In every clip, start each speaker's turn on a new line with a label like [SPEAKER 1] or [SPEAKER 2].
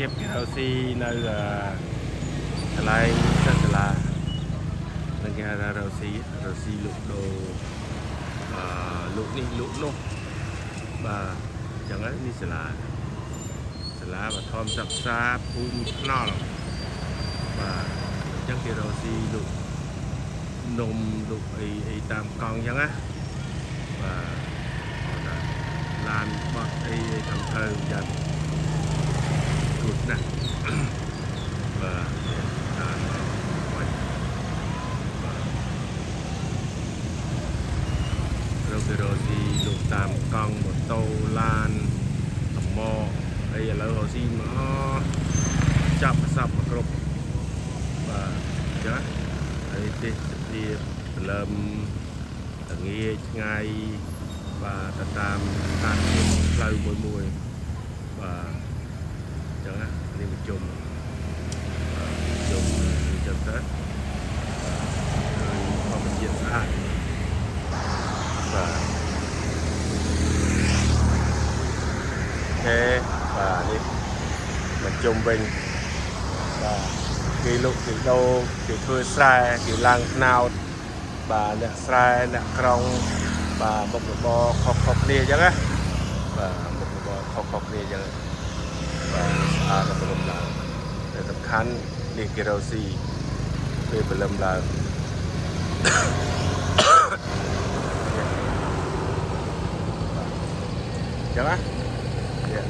[SPEAKER 1] ភាពគេរកស៊ីនៅកន្លែងសិស្សសាលានឹងគេហៅថារកស៊ីរកស៊ីលក់ដូរអឺលក់នេះលក់នោះបាទអញ្ចឹងហើយនេះសាលាសាលាបឋមសិក្សាភូមិថ្នល់បាទអញ្ចឹងគេរកស៊ីលក់នំលក់អីអីតាមកង់អញ្ចឹងណាបាទណាឡានបត់អីអីតាមផ្លូវយ៉ាងគ្រោះថ្នាក់ បាទតាមបាច់បាទរកគេរកស៊ីលក់តាមកង់ម៉ូតូឡានអម៉អីឥឡូវរកស៊ីមកចាប់ប្រសពមកគ្រប់បាទអញ្ចឹងហើយទេសភាពព្រលឹមតងាយថ្ងៃបាទទៅតាមស្ថានភាពផ្លូវមួយមួយបាទអញ្ចឹងណានេះមជុំ ជុំអញ្ចឹងទៅហើយធម្មជាតិស្អាតបាទអូខេបាទនេះមកជុំវិញបាទគេលុកគេដូរគេធ្វើស្រែគេឡើងថ្នោតបាទអ្នកស្រែអ្នកក្រុងបាទមុខរបរខុសៗគ្នាអញ្ចឹងណាបាទមុខរបរខុសៗគ្នាអញ្ចឹងបាទស្អាតដល់ព្រលឹមឡើងតែសំខាន់នេះគេរកស៊ីពេលព្រលឹមឡើង អញ្ចឹងណានេះ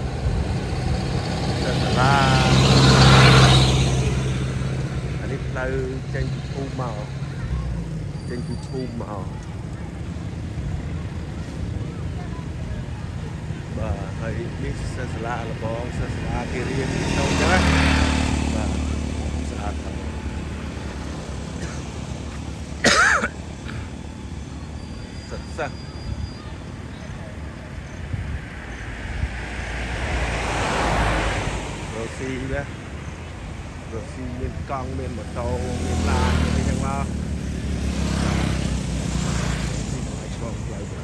[SPEAKER 1] ទៅសាលាអានេះផ្លូវចេញពីភូមិមកចេញពីភូមិមកបាទហើយនេះសិស្សសាលាលបងសិស្សសាលាគេរៀនទៅអញ្ចឹងណាបាទស្អាតហើយសិស្សសិស្សរកស៊ីណារកស៊ីមានកង់មានម៉ូតូមានឡានមានអីចឹងមកស៊ីឲ្យឆ្លងផ្លូវទៅ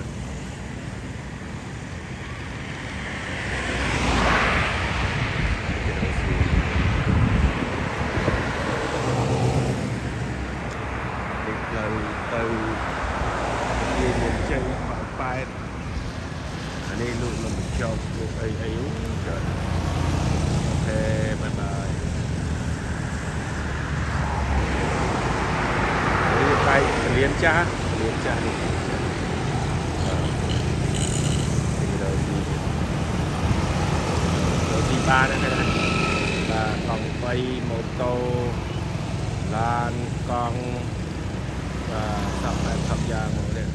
[SPEAKER 1] គេរកស៊ីនេះផ្លូវទៅនិយាយមានជ័យប៉ប៉ែតអានេះលក់នំបញ្ចុកលក់អីអីអូច្រើនអូខេបាយបាយនេះបែកពលានចាស់ពលានចាស់នេះបាទនេះរកស៊ីរកស៊ីបានណាបាទកង់3ម៉ូតូឡានកង់បាទសពបែបសពយ៉ាងមកនេះ